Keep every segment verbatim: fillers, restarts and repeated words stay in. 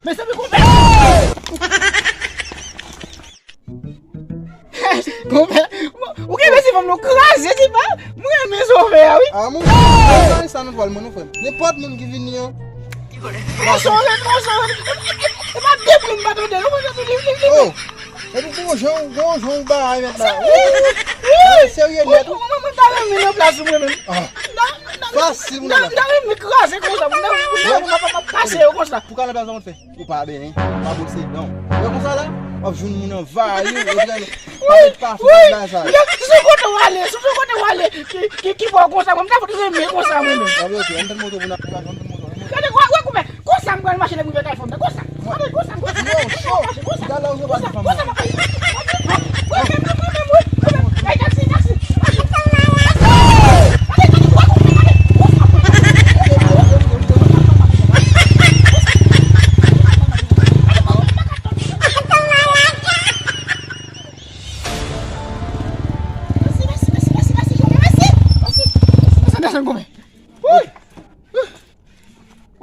Mezanmi, konpè! Konpè, ou gen mesi fanm nou kraze, se pa? Mwen renmen sove a, wi. Ah, mon frè, sa nan twal mwen, non, frè. Nenpòt moun ki vini an. Mwen sove, mwen sove. E pa de moun pa tande, non, mwen tande li, li, li. Oh, epi gon jan, gon jan ou bay mèt la. Wi, wi. Serye nèt. Mwen, mwen ta renmen nan plas ou, mwen menm. Ah. Fasil, mwen ta renmen kraze konsa, mwen ta renmen pase yo konsa. Pou ka nan plas ou, mwen fè. Ou pa benyen, ou pa bwose dan w. Lè konsa la, w ap jwenn moun anvayi w, epi pa met pafen nan bagay sa yo. Sou kote w ale, sou kote w ale, ki, ki, ki bò konsa, mwen, m ta fout renmen konsa, mwen menm. Ok, ok, ann tann moto pou n ap, ann tann moto. Gade, wè, wè, koumen, konsa m pral mache nan rivyè Kay Fòm nan, konsa. Gade, konsa, konsa. Yo, cho. Gade la ou jwe bal fanm nan.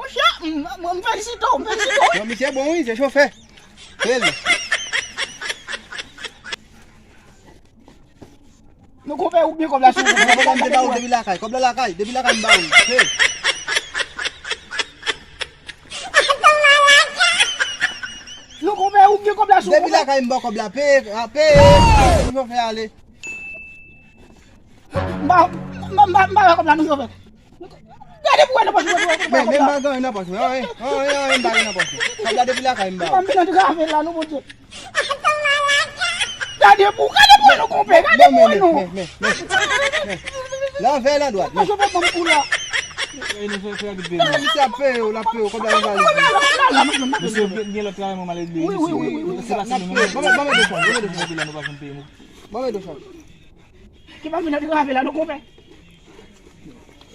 Monchè, m, m, m felisite w, m felisite w. Bon, misye bon, wi, se chofè. Se li. Nou konpè ou byen kòb la sou ou. Non, kòb la m te ba ou depi lakay. Kòb la lakay, depi lakay m ba ou. Hey. Nou konpè ou byen kòb la sou ou. Depi lakay m ba w kòb la, peye, a, peye. Pou chofè ale. M ba, m ba, m ba, m ba kòb la, nou chofè. Gade pou wè nan pòch mwen, pou wè, pou wè. Men, men m pa gen anyen nan pòch mwen. Anyen, anyen, anyen m pa gen nan pòch mwen. Kòb la depi lakay m ba ou. M ap vin antrave la, non, Bondye. Gade pou, gade pou wè, non, konpè, gade pou wè, non. Men, men, men, men, men. Lanvè, landwat, men. Pòch mwen ban m pou la. Misye ap peye w, l ap peye w, kòb la nan valiz li. Mesye, gen lòt travay mwen m al regle isit. Wi, wi, wi, wi. Se pa sa nou menm. Ban mwen, ban mwen de chan, ban mwen de chan. Ban mwen de chan. Ki pa vin antrave la, non, konpè.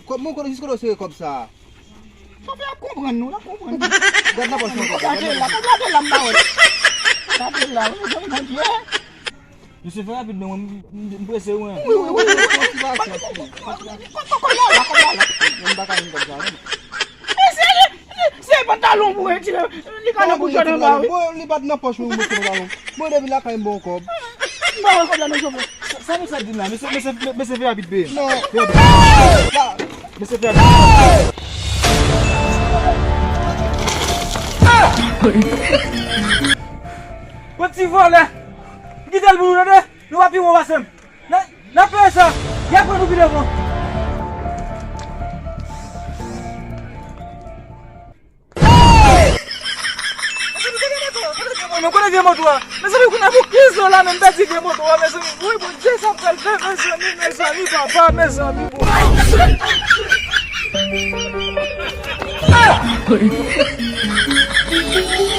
Kòb mwen konnen jiskote w sere kòb sa a. Chofè ap konprann nou, l ap konprann nou. Gad nan pòch mwen kòb la. Gade la, gade la, m pa wè. Gade la, wi, mezanmi, Bondye. Mesye, fè rapid non, mwen, m, m, m prese, wi. Wi, wi, wi, wi, wi. Kòb la la, kòb la la. Mwen m pa ka jwenn kòb sa a, non. Mesye, li, li, se pantalon pou retire, li ka nan bouch anba, wi. Bon, li pa t nan pòch mwen, mwen mete pantalon. Mwen depi lakay m ba w kòb. M ba w kòb la, non, chofè. Sa, sa mesye ap di m la? Mesye, mesye, mesye fè rapid peye. Non. Fè rapid. Mesye fè rapid. Bon ti vòlè. Kite l pou nou, tande. Nou pa pi bon pase m. N a, n a peye sa. Y a pran nou pi devan. Mezanmi, kote vye moto a? Mezanmi, kounye a pou kiz la menm pèdi vye moto a, mezanmi. Woy, Bondye, sa pral fè, mezanmi, mezanmi, papa, mezanmi, Bondye.